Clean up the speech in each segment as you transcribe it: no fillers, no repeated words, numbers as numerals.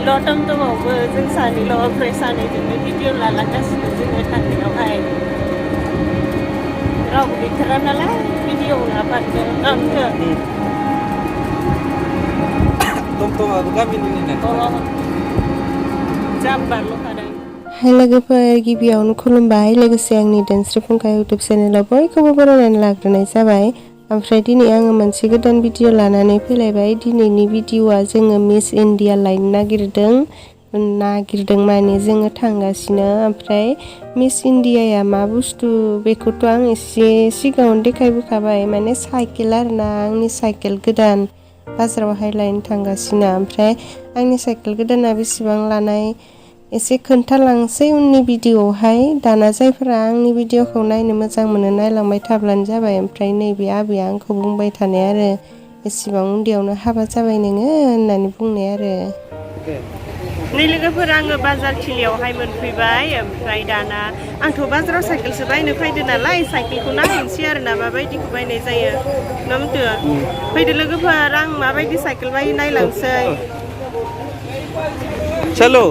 सानैल' टमटमावबो जों सानैल' ओमफ्राय सानैजोंनो भिडिअ लालांगासिनो जोङो थांनायावहाय रावबो गैथारा नालाय भिडिअ लाबानो आंनो टमटमाबो गामिनिनो जाम्बारल' खादों। हाय लोगोफोर गिबियावनो खुलुमबाय लोगोसे आंनि दोनस्रि फुंखा इउटुब चेनेलाव बयखौबो बरायनानै लाग्रोनाय जाबाय। ओमफ्राय दिनै आङो मोनसे गोदान भिडिअ लानानै फैलायबाय। दिनैनि भिडिअआ जोङो मिस इन्डिया लायनो नागिरदों माने जोङो थांगासिनो। ओमफ्राय मिस इन्डियाया मा बुस्थु बेखौथ' आं एसे सिगाङावनो देखायबोखाबाय माने साइकेल आरोना आंनि साइकेल गोदान बाजारावहाय लायनो थांगासिनो। ओमफ्राय आंनि साइकेल गोदाना बेसेबां लानाय एसे खोन्थालांसै उननि भिडिअआवहाय। दाना जायफोरा आंनि भिडिअखौ नायनो मोजां मोनो नायलांबाय थाब्लानो जाबाय। ओमफ्राय नैबे आबैया आंखौ बुंबाय थानाय आरो एसेबां उन्दैयावनो हाबा जाबाय नोङो होननानै बुंनाय आरो। नै लोगोफोर आङो बाजार थिलियावहाय मोनफैबाय। ओमफ्राय दाना आंथ' बाजाराव साइकेलसो बायनो फैदो नालाय साइकेलखौ नायनोसै आरो ना माबायदिखौ बायनाय जायो ना मिथियो फैदो लोगोफोर आं माबायदि साइकेल बायो नायलांसै। चलो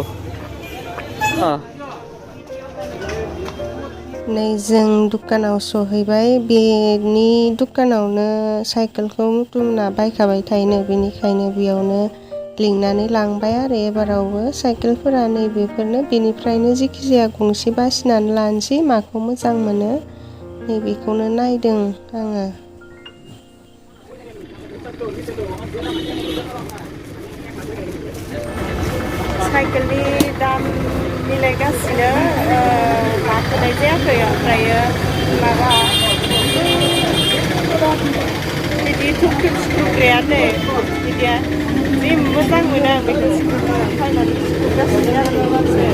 नै जों दुकानाव सहैबाय। बेनि दुकानावनो साइकेलखौ मुथुमना बायखाबाय थायोनो बेनिखायनो बेयावनो लिंनानै लांबाय आरो एबारावबो साइकेलफोरा नैबेफोरनो बेनिफ्रायनो जेखिजाया गंसे बासिनानै लानोसै माखौ मोजां मोनो नैबेखौनो नायदों आङो। साइकेलनि दाम मिलायगासिनो लाथ'नाय जायाखै। ओमफ्रायो माबा बिदि थुक सिख्रुबग्रायानो बिदिया जि मोजां मोनो आं बेखौ फायनानै सिख्रुबगासिनो आरो माबासो।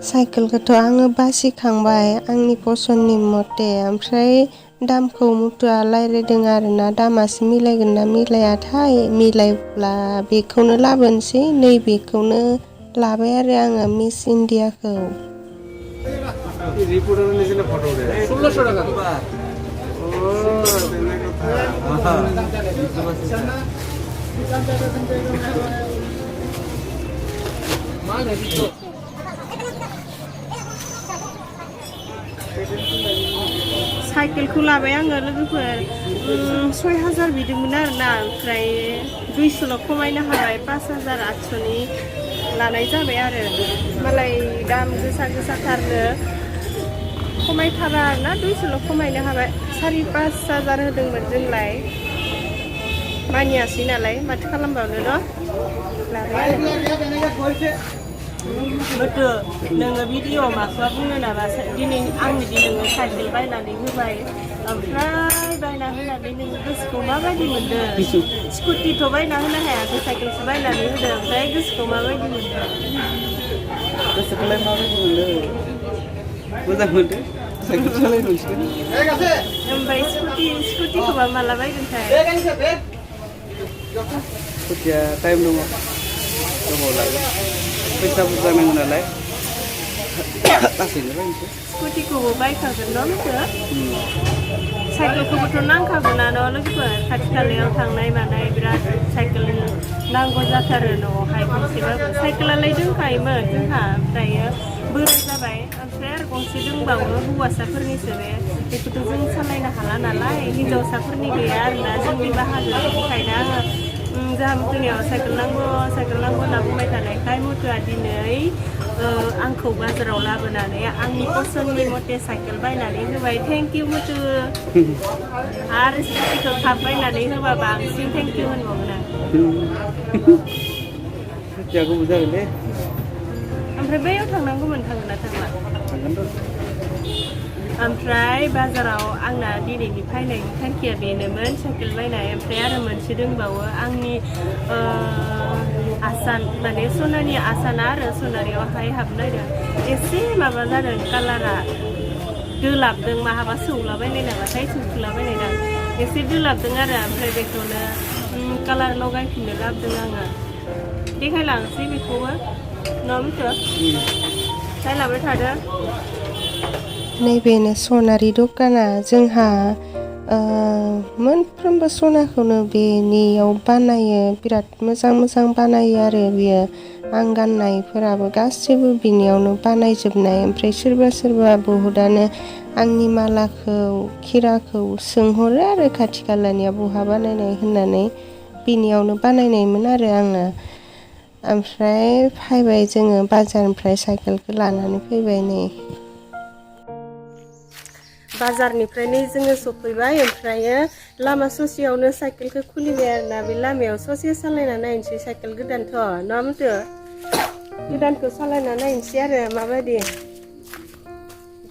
साइकेलखौथ' आङो बासिखांबाय आंनि पसन्दनि मथे। ओमफ्राय दामखौ मुथुआ रायज्लायदों आरोना दामासो मिलायगोन ना मिलायाथाय मिलायब्ला बेखौनो लाबोनोसै। नैबेखौनो लाबाय आरो आङो मिस इन्डियाखौ। साइकेलखौ लाबाय आङो लोगोफोर 6000 बिदोंमोन आरोना ओमफ्राय 200ल' खमायनो हाबाय 5800नि लानाय जाबाय आरो मालाय दाम गोसा गोसाथारनो खमायथारा आरोना 200ल' खमायनो हाबाय। 4500 होदोंमोन जोंलाय मानियासै नालाय माथो खालामबावनो न' लाबाय आरो। लोगो नोङो भिडिअ' माखौबा बुंनो नामा दिनै आंनि नोङो साइकेल बायनानै होबाय ओमफ्राय बायना होनानै नोङो गोसोखौ माबायदि मोनदों? स्कुटिथ' बायना होनो हायाखै साइकेलसो बायनानै होदों ओमफ्राय गोसोखौ माबायदि मोनदों? गोसोखौलाय माबायदि मोनो मोजां मोनदों साइकेल सालायनोसै। ओमफ्राय स्कुटिखौबा माला बायगोनथाय? स्कुटिया टाइम दङ गोबाव लागोन फैसा बुरजा नांगौ नालाय लासैनो बायनोसै। स्कुटिखौबो बायखागोन न' लोगो? साइकेलखौबोथ' नांखागौना न' लोगोफोर खाथि खालायाव थांनाय मानाय बिराद साइकेल नांगौ जाथारो न'आवहाय गंसेबाबो। साइकेलालाय दंखायोमोन जोंहा ओमफ्रायो बोराय जाबाय ओमफ्राय आरो गंसे दंबावो हौवासाफोरनिसो बेखौथ' जों सालायनो हाला नालाय हिनजावसाफोरनि गैया आरोना जोंनि बाहागो बेनिखायनो आङो जोंहा मुथुनियाव साइकेल नांगौ होनना बुंबाय थानायखाय मुथुआ दिनै आंखौ बाजाराव लाबोनानै आंनि पसन्दनि मथे साइकेल बायनानै होबाय। Thank you Muthu. आरो स्कुटिखौ थाब बायनानै होबा बांसिन थेंक इउ होनबावगोन आं। स्कुटिया गोबाव जागोन दे। ओमफ्राय बैयाव थांनांगौमोन थांगोन ना थांला? थांगोन र'। ओमफ्राय बाजाराव आंना दिनैनि फैनायनि थांखिया बेनोमोन साइकेल बायनाय। ओमफ्राय आरो मोनसे दंबावो आंनि आसान माने सनानि आसाना आरो सनारियावहाय हाबनायदों एसे माबा जादों कालारा दोलाबदों माहाबा सौलाबायनाय नामाथाय सौथुलाबायनाय दां एसे दोलाबदों आरो ओमफ्राय बेखौनो कालार लगायफिननो लाबोदों आङो। देखायलांसै बेखौबो न' मिथु नायलांबाय थादो। नैबेनो सनारि दखाना जोंहा मोनफ्रोमबो सनाखौनो बेनियाव बानायो बिराद मोजां बानायो आरो बियो आं गाननायफोराबो गासैबो बिनियावनो बानायजोबनाय ओमफ्राय सोरबा बहुदानो आंनि मालाखौ खिराखौ सोंहरो आरो खाथि खालानिया बहा बानायनाय होननानै बिनियावनो बानायनायमोन आरो आङो ओमफ्राय फैबाय जोङो बाजारनिफ्राय साइकेलखौ लानानै फैबाय नै बाजारनिफ्राय नै जोङो सफैबाय ओमफ्राय लामा ससेयावनो साइकेलखौ खुलिबाय आरोना बे लामायाव ससे सालायना नायनोसै साइकेल गोदानथ' नङा मथो गोदानखौ सालायना नायनोसै आरो माबायदि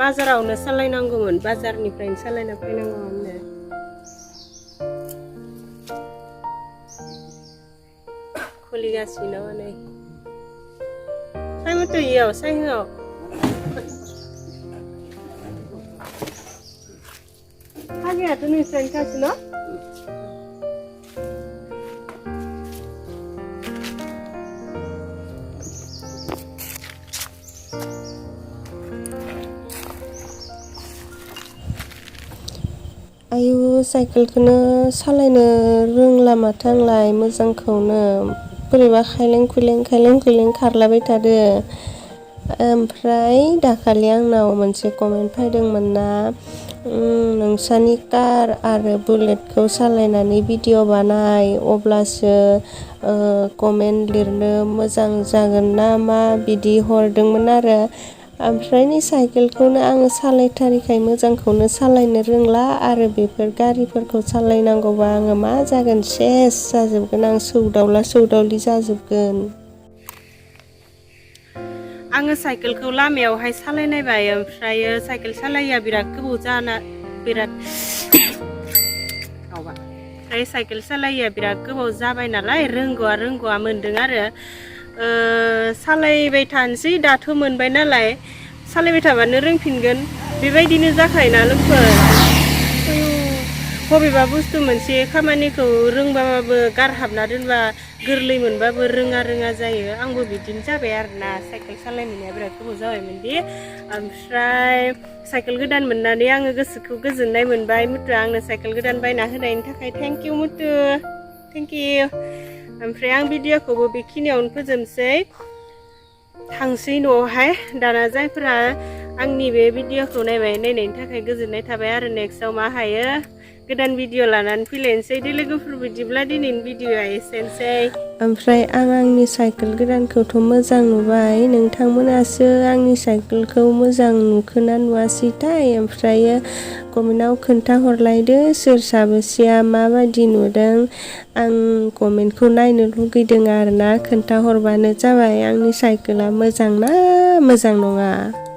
बाजारावनो सालायनांगौमोन बाजारनिफ्रायनो सालायना फैनांगौमोन खुलिगासिनो नै साइ मथो इयाव साइआव हागियाथ' नोंस्रानि खासि न' आयु साइकेलखौनो सालायनो रोंला माथो आंलाय मोजांखौनो बोरैबा खायलें खुइलें खारलाबाय थादो ओमफ्राय दाखालि आंनाव मोनसे कमेन्ट फैदोंमोन ना नोंसानि कार आरो बुलेटखौ सालायनानै भिडिअ बानाय अब्लासो कमेन्ट लिरनो मोजां जागोन ना मा बिदि हरदोंमोन आरो ओमफ्राय नै साइकेलखौनो आङो सालायथारिखाय मोजांखौनो सालायनो रोंला आरो बेफोर गारिफोरखौ सालायनांगौबा आङो मा जागोन सेस जाजोबगोन आं सौदावलि जाजोबगोन आङो साइकेलखौ लामायावहाय सालायनायबाय ओमफ्राय साइकेल सालायया बिराद गोबाव जाना बिराद ओमफ्राय साइकेल सालायया बिराद गोबाव जाबाय नालाय रोंगौआ मोनदों आरो सालायबाय थानोसै दाथ' मोनबाय नालाय सालायबाय थाबानो रोंफिनगोन बेबायदिनो जाखायोना लोगोफोर बबेबा बुस्थु मोनसे खामानिखौ रोंबाबो गारहाबना दोनबा गोरलै मोनबाबो रोङा जायो आंबो बिदिनो जाबाय आरोना साइकेल सालायनाया बिराद गोबाव जाबायमोनदि ओमफ्राय साइकेल गोदान मोननानै आङो गोसोखौ गोजोननाय मोनबाय मुथु आंनो साइकेल गोदान बायना होनायनि थाखाय thank you Muthu thank you ओमफ्राय आं भिडिअखौबो बेखिनियावनो फोजोबनोसै थांसै न'आवहाय दाना जायफोरा आंनि बे भिडिअखौ नायनायनि थाखाय गोजोननाय थाबाय आरो नेक्स्टआव मा हायो गोदान भिडिअ लानानै फैलायनोसै दे लोगोफोर बिदिब्ला दिनैनि भिडिअआ एसेनोसै ओमफ्राय आंनि साइकेल गोदानखौथ' मोजां नुबाय नोंथांमोनासो आंनि साइकेलखौ मोजां नुखोना नुवासैथाय ओमफ्राय कमेन्टआव खोन्थाहरलायदो सोर साबेसेया माबायदि नुदों आं कमेन्टखौ नायनो लुगैदों आरोना खोन्थाहरबानो जाबाय आंनि साइकेला मोजां ना मोजां नङा